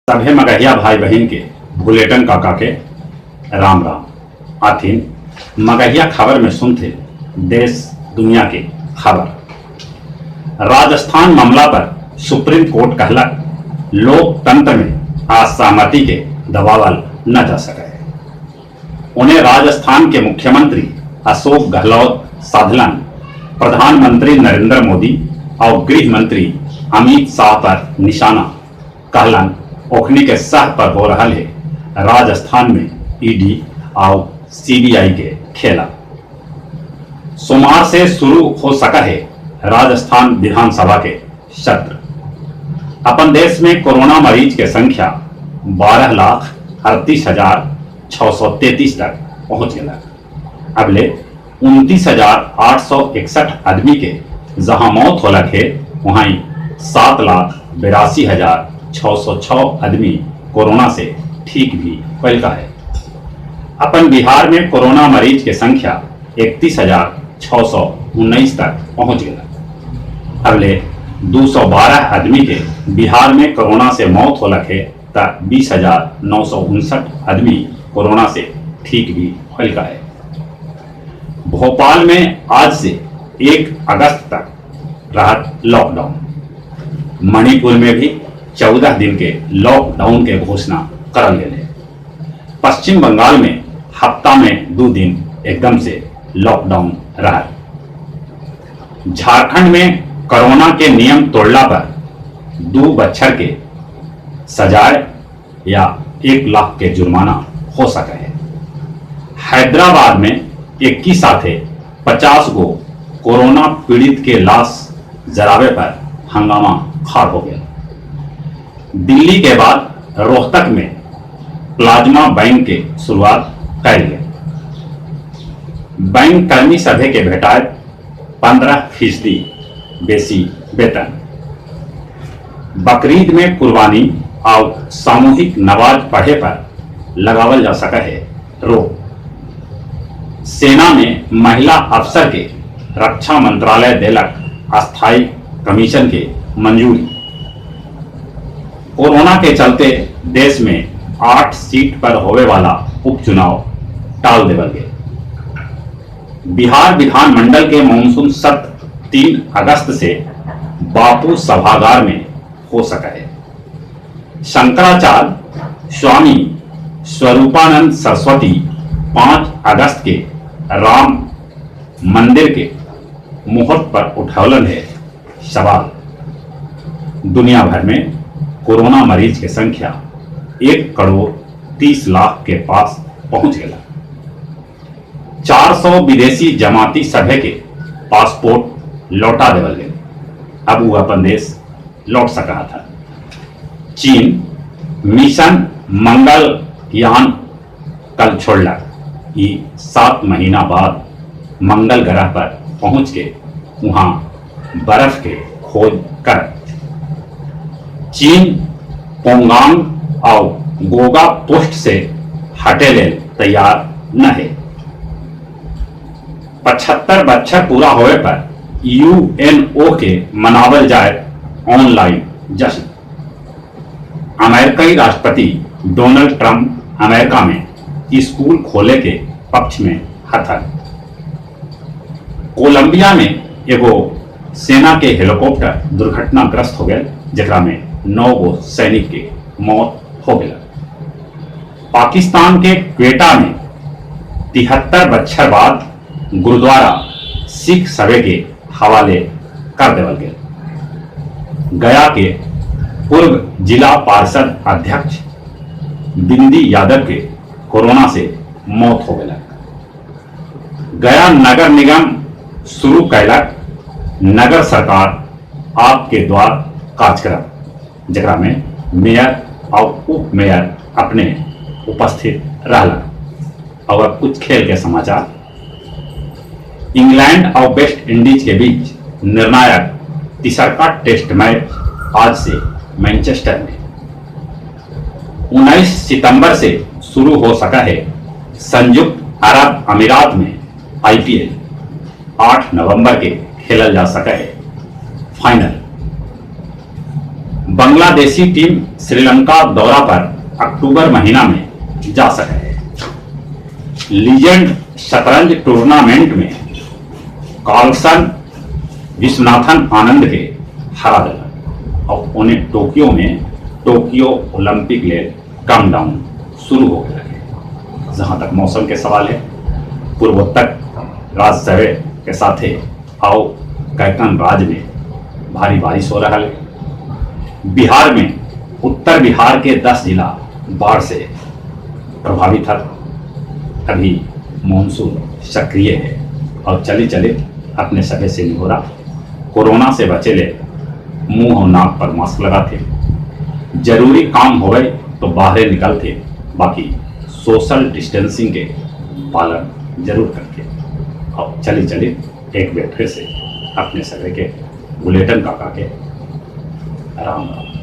सभे मगहिया भाई बहिन के भुलेटन काका के राम राम। आथिन मगहिया खबर में सुनथे देश दुनिया के खबर। राजस्थान मामला पर सुप्रीम कोर्ट कहलक लोकतंत्र में असहमति के दबावल न जा सके। उन्हें राजस्थान के मुख्यमंत्री अशोक गहलोत साधलन प्रधानमंत्री नरेंद्र मोदी और गृह मंत्री अमित शाह पर निशाना। कहलन ओखनी के सह पर हो रहा है राजस्थान में ईडी और सीबीआई के खेला। सोमवार से शुरू हो सका है राजस्थान विधानसभा के सत्र। अपन देश में कोरोना मरीज के संख्या 12,38,633 तक पहुंच गया। अबले 29,861 आदमी के जहां मौत होलक है, वहीं 7,82,606 आदमी कोरोना से ठीक भी होलका है। अपन बिहार में कोरोना मरीज के संख्या 31,619 तक पहुंच गया। अगले 212 आदमी के बिहार में कोरोना से मौत होलक है त 20,959 आदमी कोरोना से ठीक भी होलका है। भोपाल में आज से 1 अगस्त तक रहत लॉकडाउन। मणिपुर में भी 14 दिन के लॉकडाउन के घोषणा करल गेल है। पश्चिम बंगाल में हफ्ता में 2 दिन एकदम से लॉकडाउन रहा। झारखंड में कोरोना के नियम तोड़ला पर 2 बच्छर के सजाए या 1 लाख के जुर्माना हो सका है। हैदराबाद में 21 साथे 50 गो कोरोना पीड़ित के लाश जरावे पर हंगामा खड़ा हो गया। दिल्ली के बाद रोहतक में प्लाज्मा बैंक के शुरुआत कयल गया। बैंक कर्मी सभे के भेटाए 15% बेसी वेतन। बकरीद में कुर्बानी और सामूहिक नमाज पढ़े पर लगावल जा सका है रोक। सेना में महिला अफसर के रक्षा मंत्रालय देलक अस्थायी कमीशन के मंजूरी। कोरोना के चलते देश में 8 सीट पर होवे वाला उपचुनाव टाल देवल गए। बिहार विधानमंडल के मानसून सत्र 3 अगस्त से बापू सभागार में हो सका है। शंकराचार्य स्वामी स्वरूपानंद सरस्वती 5 अगस्त के राम मंदिर के मुहूर्त पर उठौलन है सवाल। दुनिया भर में कोरोना मरीज के संख्या 1,30,00,000 के पास पहुंच गया। 400 विदेशी जमाती सभे के पासपोर्ट लौटा देवल गए। अब वो अपन देश लौट सका था। चीन मिशन मंगलयान कल छोड़ला। ई 7 महीना बाद मंगल ग्रह पर पहुंच के वहां बर्फ के खोज कर। चीन पोंगांग और गोगा पोस्ट से हटे ले तैयार न है। 75 बच्छर पूरा होए पर यूएनओ के मनावल जाए ऑनलाइन जश्न। अमेरिकी राष्ट्रपति डोनाल्ड ट्रंप अमेरिका में स्कूल खोले के पक्ष में हथन। कोलंबिया में एगो सेना के हेलीकॉप्टर दुर्घटनाग्रस्त हो गए, जेकरा में 9 गो सैनिक के मौत हो गया। पाकिस्तान के क्वेटा में 73 बच्छर बाद गुरुद्वारा सिख सभे के हवाले कर देवल गए। गया के पूर्व जिला पार्षद अध्यक्ष बिंदी यादव के कोरोना से मौत हो गया। गया नगर निगम शुरू कैलक नगर सरकार आपके द्वार कार्यक्रम, जकरा में मेयर और उप मेयर अपने उपस्थित रहला। और अब कुछ खेल के समाचार। इंग्लैंड और वेस्ट इंडीज के बीच निर्णायक तीसरका टेस्ट मैच आज से मैनचेस्टर में 19 सितंबर से शुरू हो सका है। संयुक्त अरब अमीरात में आईपीएल 8 नवंबर के खेलल जा सका है फाइनल। बांग्लादेशी टीम श्रीलंका दौरा पर अक्टूबर महीना में जा सके है। लीजेंड शतरंज टूर्नामेंट में कार्लसन विश्वनाथन आनंद के हरा दिला और उन्हें टोक्यो में टोक्यो ओलंपिक ले कम डाउन शुरू हो गया है। जहां तक मौसम के सवाल है, पूर्वोत्तर राज्य सवे के साथे आओ कैकन राज्य में भारी बारिश हो रहा है। बिहार में उत्तर बिहार के 10 जिला बाढ़ से प्रभावित है। अभी मानसून सक्रिय है और चले चले अपने सभे से निहोरा, कोरोना से बचे ले मुंह और नाक पर मास्क लगाते, जरूरी काम होवे तो बाहर निकलते, बाकी सोशल डिस्टेंसिंग के पालन जरूर करते। और चले चले एक बार फिर से अपने सभे के बुलेटिन काका के राम राम।